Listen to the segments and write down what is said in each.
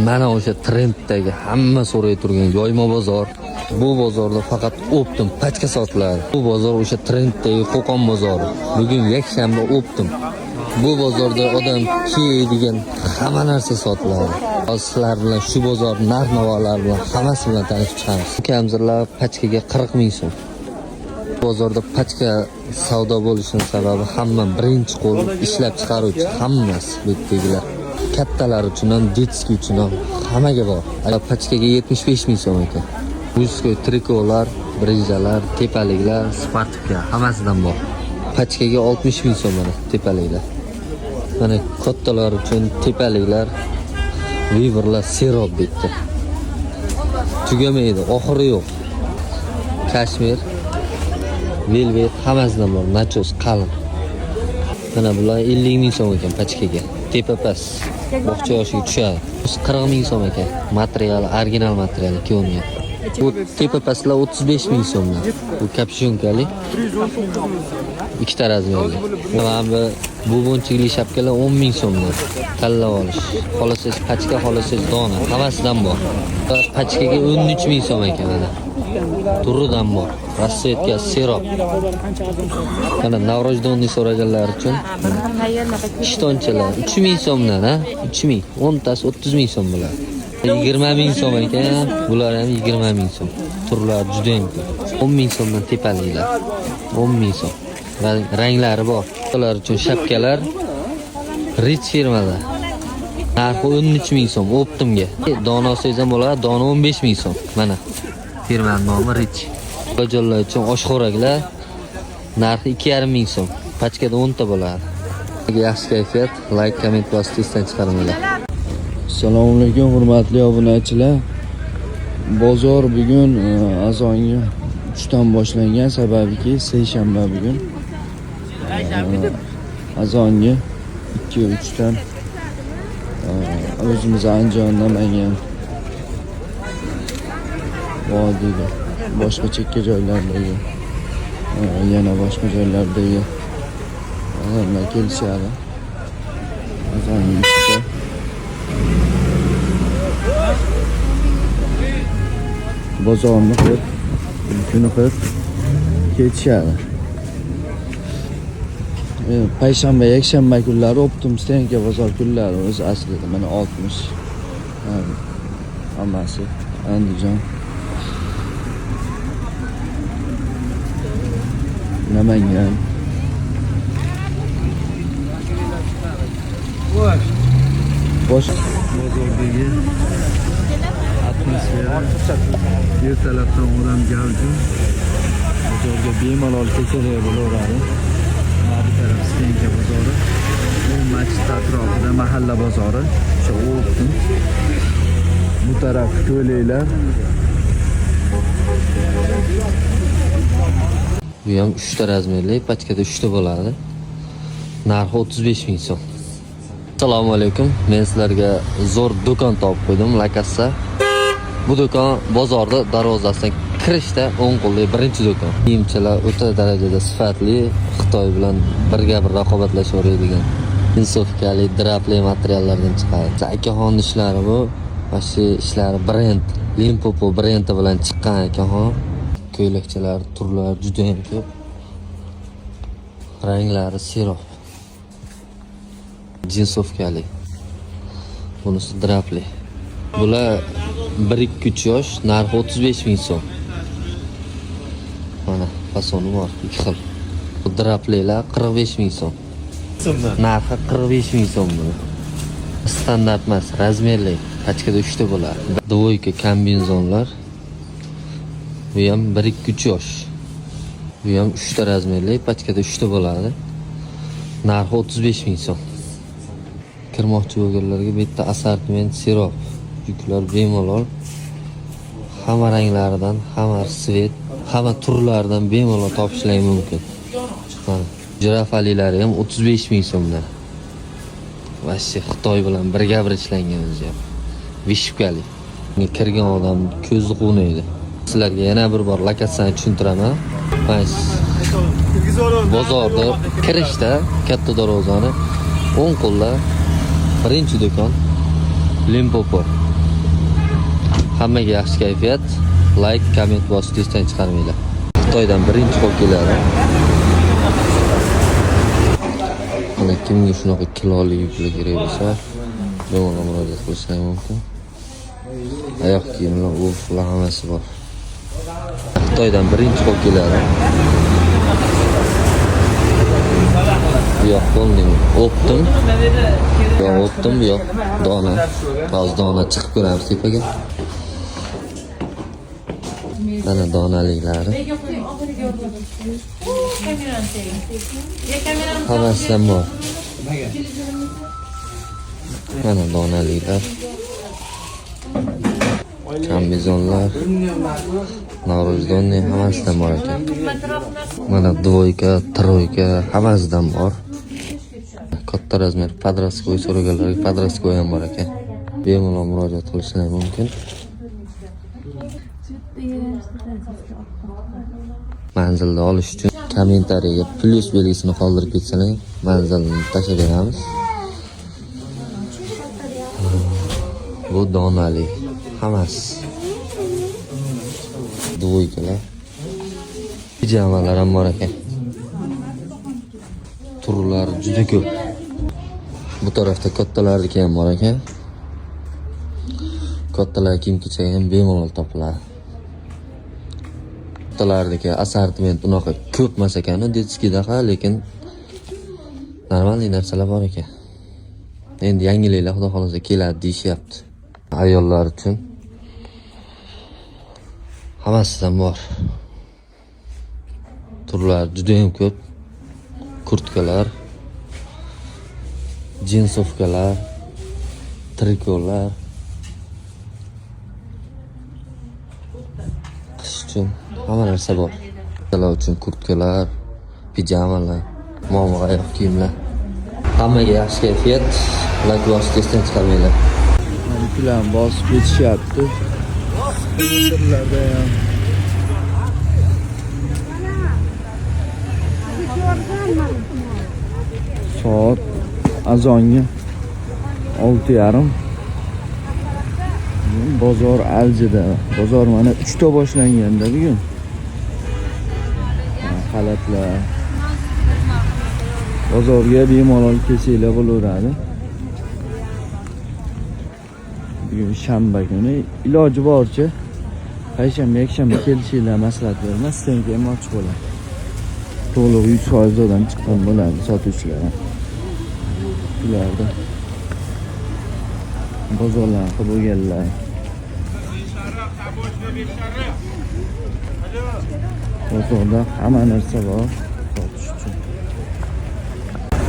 Mana o'sha trenddagi hamma so'ray turgan Yoyma bozor. Bu bozorda faqat оптом pachka sotiladi. Bu bozor o'sha trenddagi Qo'qon bozori. Bugun yakshanba оптом. Bu bozorda odam kiyadigan hamma narsa sotiladi. Hozir sizlar bilan shu bozor narx-navolari bilan hammasi bilan tanishib chiqamiz. Kamzirlar pachkaga 40 ming so'm. Bozorda pachka savdo bo'lishining sababi hamma birinchi qo'l ishlab chiqaruvchi hammasi bu yerdagilar. Kattalar uchun ham, детский uchun ham hammaga bor. Pachkaga 75 ming so'm ekan. Мужской trikolar, бриджа lar, tepaliklar, спортивка hammasidan bor. Pachkaga 60 ming so'm mana tepaliklar. Mana kattalar uchun tepaliklar, выбор lar serob bu yerda. Tugamaydi, oxiri yo'q. Kashmir, velvet hammasidan bor, nachos qalin. Mana bular 50 ming so'm ekan pachkaga. Tepa past. Bog'cha yoshiga tushadi. 40 ming so'm ekan. Material, original material ikkovini ham. Bu tepa pastlar 35 ming so'mdan. Bu капюшонка li. Ikkita размер li. Mana bu бубончик li shapkalar 10 ming so'mdan. Tanlab olish. Xohlasangiz pachka, xohlasangiz dona, hammasidan bor. Pachkaga 13 ming so'm ekan mana. Turidan bor. Расцветка serob. Mana новорождённый so'raganlar uchun ishtonchalar 3 ming so'mdan, ha? 3 ming. 10 tasi 30 ming so'm bo'ladi. 20 ming so'm ekan, bular ham 20 ming so'm. Turlari juda ham ko'p. 10 ming so'mdan tepaliklar. 10 ming so'm. Ranglari bor. Ular uchun shapkalar Rich firmada. Narxi 13 ming so'm оптом ga. Dona olsangiz ham bo'ladi, dona 15 ming so'm. Mana. Firmaning nomi Rich. Bolajonlar uchun oshxo'raklar narxi 2,5 ming so'm. Pachkada 10 ta bo'ladi. Yaxshi kayfiyat, like, komment bosib esdan chiqarmanglar. Assalomu alaykum, hurmatli obunachilar. Bozor bugun azongi 3 dan boshlangan, sababiki seshanba bugun. Azongi 2-3 dan o'zimiz Andijon, Namangan vodiyda, boshqa chekka joylardagi, yana boshqa joylardagi odamlar kelishadi. Azongi 3da. Bozorni qilib, kuni qilib ketishadi. Payshanba, yakshanba kunlari оптом стенка bozor kunlari o'zi aslida mana 60 ha, hammasi Andijon. Namangan. Bosh Bozordagi atmosfera, ertalabdan odam gavjum. Bozorga bemalol kelsalar bo'laveradi. Mana bu taraf стенка bozori, bu masjid atrofida mahalla bozori, o'sha оптом. Bu taraf ko'ylaklar. Bu ham 3 ta размер li, pachkada 3 ta bo'ladi. Narxi 35 ming so'm. Assalomu alaykum. Men sizlarga zo'r do'kon topib qo'ydim, Lakassa. Bu do'kon bozorda darvozasidan kirishda o'ng qo'lda birinchi do'kon. Kiyimchalar o'ta darajada sifatli, Xitoy bilan birga bir raqobatlashaveradigan джинсовка li, drapli materiallardan chiqadi. Akaxon ishlari bu. Вообще ishlari brend, Limpopo brendi bilan chiqqan akaxon. Ko'ylakchalar, turlari juda ham ko'p. Ranglari serob. Джинсовка li. Bunisi drapli. Bular 1-2-3 yosh, narxi 35 ming so'm. Mana fasoni bor, ikki xil. Bu draplilar 45 ming so'm. Narxi 45 ming so'm buni. Standart emas, размер li. Pachkada 3 ta bo'ladi. Двойка kombinezonlar. Bu ham 1-2-3 yosh. Bu ham 3 ta размер li, pachkada 3 ta bo'ladi. Narxi 35 ming so'm. Kirmoqchi bo'lganlarga bu yerda assortiment serob. Yuklar bemalol hamma ranglaridan, hamma цвет, hamma turlaridan bemalol topishlari mumkin. Mana jirafalilari ham 35 ming so'mdan. Вообще Xitoy bilan birga bir ishlangan o'zi ham. Вышивка li. Bunga kirgan odam ko'zi quvnaydi. Sizlarga yana bir bor lokatsiyani tushuntiraman. Mana bozorda kirishda katta darvozani o'ng qo'lda birinchi do'kon Limpopo. Hammaga yaxshi kayfiyat, like, komment bosib esdan chiqarmanglar. Xitoydan birinchi qo'l keladi. Mana kimga shunaqa kiloli yuklar kerak bo'lsa, bemalol murojaat qilishlari mumkin. Oyoq kiyimlar, uflar hammasi bor. Xitoydan birinchi qo'l keladi. Bu yoq полный оптом. Bu yoq оптом, bu yoq dona. Hozir dona chiqib ko'ramiz tepaga. Mana donaliklari. Hammasidan bor. Mana donaliklar. Kombinezonlar, Navro'zdonni hammasidan bor ekan. Mana dvoyka, troyka hammasidan bor. Katta razmer подростковый so'raganlarga подростковый ham bor ekan. Bemalol murojaat qilishlari mumkin. Manzilni olish uchun kommentariyaga plyus belgisini qoldirib ketsalar, manzilni tashlab beramiz. Bu donali hammasi. Dvoykalar. Pijamalar ham bor ekan. Turlari juda ko'p. Bu tarafda kattalarniki ham bor ekan. Kattalar kiyim-kechak ham bemalol topiladi. Kattalarniki assortiment unaqa ko'p emas ekan, detskiydaqa, lekin normalniy narsalar bor ekan. Endi yangiliklar xudo xolasa keladi deyishyapti. Ayollar uchun hammasidan bor. Turlar juda ham ko'p. Kurtkalar, jinsovkalar, trikolar. Qish uchun hamma narsa bor. Kattalar uchun kurtkalar, pijamalar, momiq oyoq kiyimlar. Hammaga yaxshi kayfiyat, like bosib esdan chiqarmanglar. Yuklar bosib ketishyapti. Sirlarda ham. Soat azonga 6:30. Bozor avjida. Bozor mana 3 ta boshlanganda bugun. Xalatlar. Bozorga bemalol kelsanglar bo'laveradi. Bugun shanba kuni, iloji boricha payshanba, yakshanba kelishinglar maslahat beraman. Stenka ham ochiq bo'ladi. To'liq 100% odam chiqqan bo'ladi sotuvchilar ham. Ularda bozorlarni qilib bo'lganlar. Bozorda hamma narsa bor sotish uchun.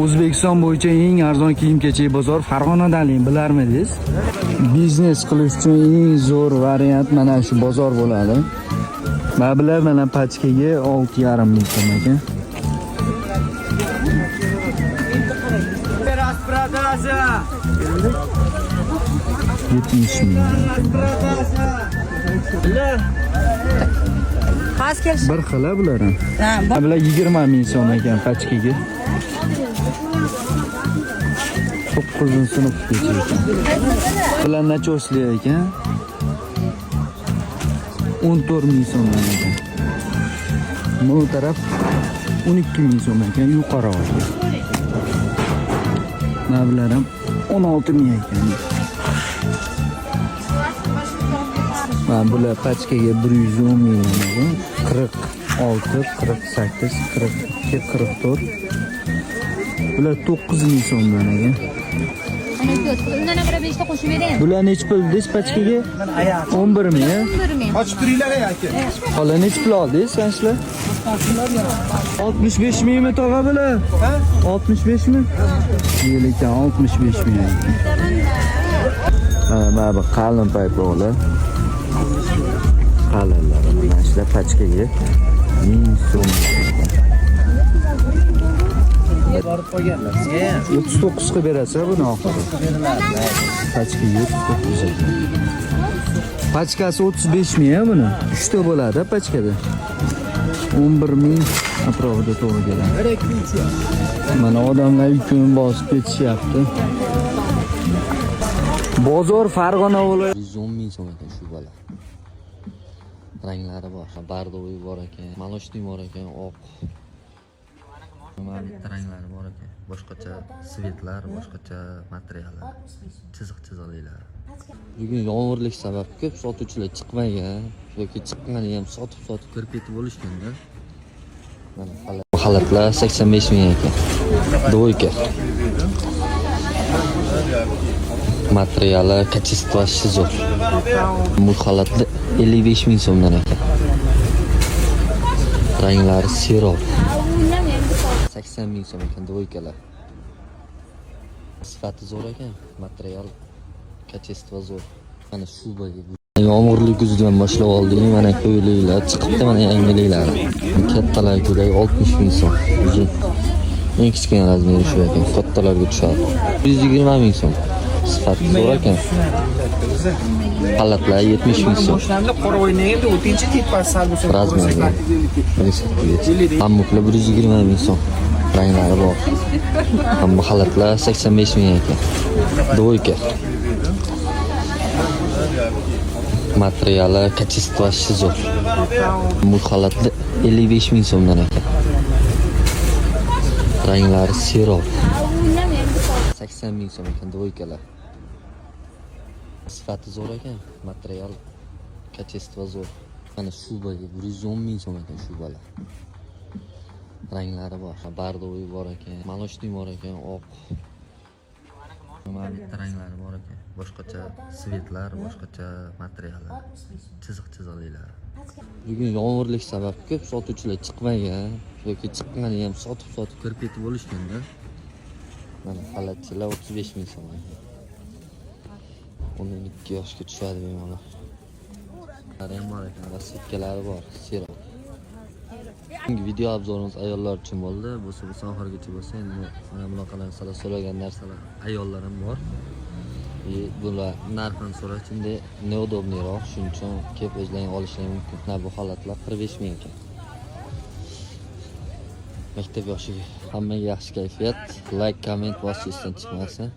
O'zbekiston bo'yicha eng arzon kiyim-kechak bozor Farg'onadanlik bilarmidingiz? Biznes qilish uchun eng zo'r variant mana shu bozor bo'ladi. Mana bular mana pachkaga 6,5 ming so'm ekan. Yetmish ming. Bir xil bular ham. Bular 20 ming so'm ekan pachkaga. 9-sinfgacha ekan. Bular nachosli ekan. 14 ming so'm ekan. Bu taraf 12 ming so'm ekan, yuqori ekan. Mana bular ham 16 ming ekan. Mana bular pachkaga 110 ming ekan. 46, 48, 42, 44. Bular 9 ming so'mdan ekan. Undan ham 5 ta qo'shib bering. Bular nechi pul dedingiz pachkaga? 11 ming. 11 ming. Qochib turinglar aka. Xola nechi pul oldingiz sanchilar? 65 mingmi tog'a bular? 65 mi? Yil ekan 65 ming. Mana bu qalin paypoqlar. Qalinlari mana shular pachkaga 1000 so'm. Borib qolganlar. Sizga ham 39 qilib berasiz buni oxiri. Pachkaga 39 ekan. Pachkasi 35 ming buni. 3 ta bo'ladi pachkada. 11 ming atrofida to'g'ri keladi. Mana odamlar yukini bosib ketishyapti. Bozor Farg'ona viloyati. 110 ming so'm ekan shu bola. Ranglari bor. Бордовый bor ekan, молочный bor ekan, oq. Mana bitta ranglari bor ekan. Boshqacha цвет lar, boshqacha materiallar. Chiziq chiziqlilar. Bugun yomg'irlik sabab ko'p sotuvchilar chiqmagan yoki chiqqani ham sotib sotib kirib ketib bo'lishganda. Mana xalatlar 85 ming ekan. Двойка. Materiali, качество si zo'r. Bu xalatlar 55 ming so'mdan ekan. Ranglari serob. 80 ming so'm ekan двойка lar. Sifati zo'r ekan, material, качество zo'r. Mana shu boyga. Yomg'irli kuzdan boshlab oldik, mana ko'ylaklar chiqibdi, mana yangiliklari. Kattalar ko'ylak 60 ming so'm. Uzun. Eng kichkina размер i shu ekan, kattalarga tushadi. 120 ming so'm. Sifati zo'r ekan. Xalatlar 70 ming so'm. Qora o'ynaydi, o'tinchi tepasi sal bo'lsa. Размер i. Pamuklar 120 ming so'm. Ranglari bor. Hamma xalatlar 85 ming ekan. Двойка. Materiali, качество si zo'r. Bu xalatlar 55 ming so'mdan ekan. Ranglari serob. 80 ming so'm ekan двойка lar. Sifati zo'r ekan, material, качество zo'r. Mana shu boyga 110 ming so'm ekan shu bola. Ranglari bor. Бордовый bor ekan, молочный bor ekan, oq. Mana bitta ranglari bor ekan. Boshqacha цвет lar, boshqacha materiallar. Chiziq chiziqlilar. Bugun yomg'irlik sabab ko'p sotuvchilar chiqmagan yoki chiqqani ham sotib sotib kirib ketib bo'lishganda. Mana xalatchilar 35 ming so'm ekan. 12 yoshga tushadi bemalol. Ham bor ekan, расцветка lari bor, serob. Bugungi video обзор imiz ayollar uchun bo'ldi. Bo'lsa bo'lsa oxirigacha bo'lsa, endi mana bunaqa narsalar so'ragan narsalar ayollar ham bor. И bular narxini so'rash endi неудобный roq, shuning uchun kelib o'zlaring olishlari mumkin. Mana bu xalatlar 45 ming ekan. Maktab yoshiga hammaga yaxshi kayfiyat, like, comment bosish esdan chiqmasin.